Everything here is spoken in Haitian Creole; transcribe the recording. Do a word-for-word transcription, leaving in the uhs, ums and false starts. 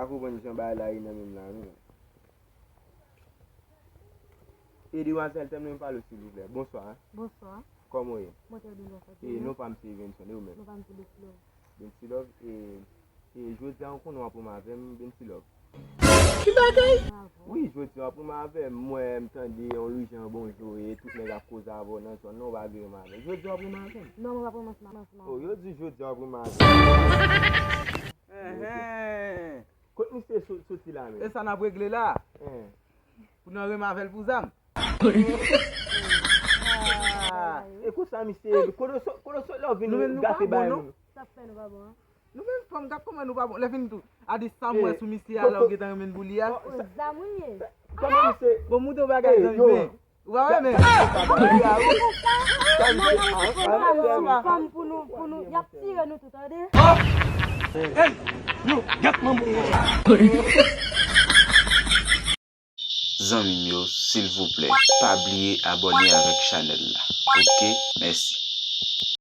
Konprann jan bagay la ye nan men m la, non. E demwazèl, tann mwen pale w, silvouplè. Bonswa. Bonswa. Kòman w ye? Mwen trè byen, bonswa. E non pa m se Evenson, e ou menm? Non pa m se Betty Love. Bentilove, e, e jodi a ou konnen w ap renmen avè m, Bentilove. Ki bagay? Wi, jodi a w ap renmen avè m. Mwen, m tande yon Louis Jean bonjou e tout nèg ap koze avè w nan zòn nan, ou pa vle renmen avè m. Jodi a w ap renmen avè m? Non, mwen p ap renmen ansanm avè w. Oh, yo di jodi a w ap renmen avè m. Enhen. Kot misye so-, soti la menm? E sa n ap regle la? Enhen. Pou n renmen avè l pou zam. Ah, e konsa misye, kote w so-, kote w soti la w vin gate bagay moun? Sa fè nou pa bon, an? Nou menm fanm, gad kòman nou pa bon. Lè fini tou, a di sa m wè sou misye a, la w gentan renmen pou li a. Oh, zam wi ye. Kòman misye? Bon, m montre w bagay, zanmi, men. Ou pa wè, men. Fanm pou nou, pou nou, y ap tire nou tou, tande? Hey, yo, gad manman. Zanmi m yo, silvouplè, pa bliye abòne avèk chanèl la. Oke? Mèsi.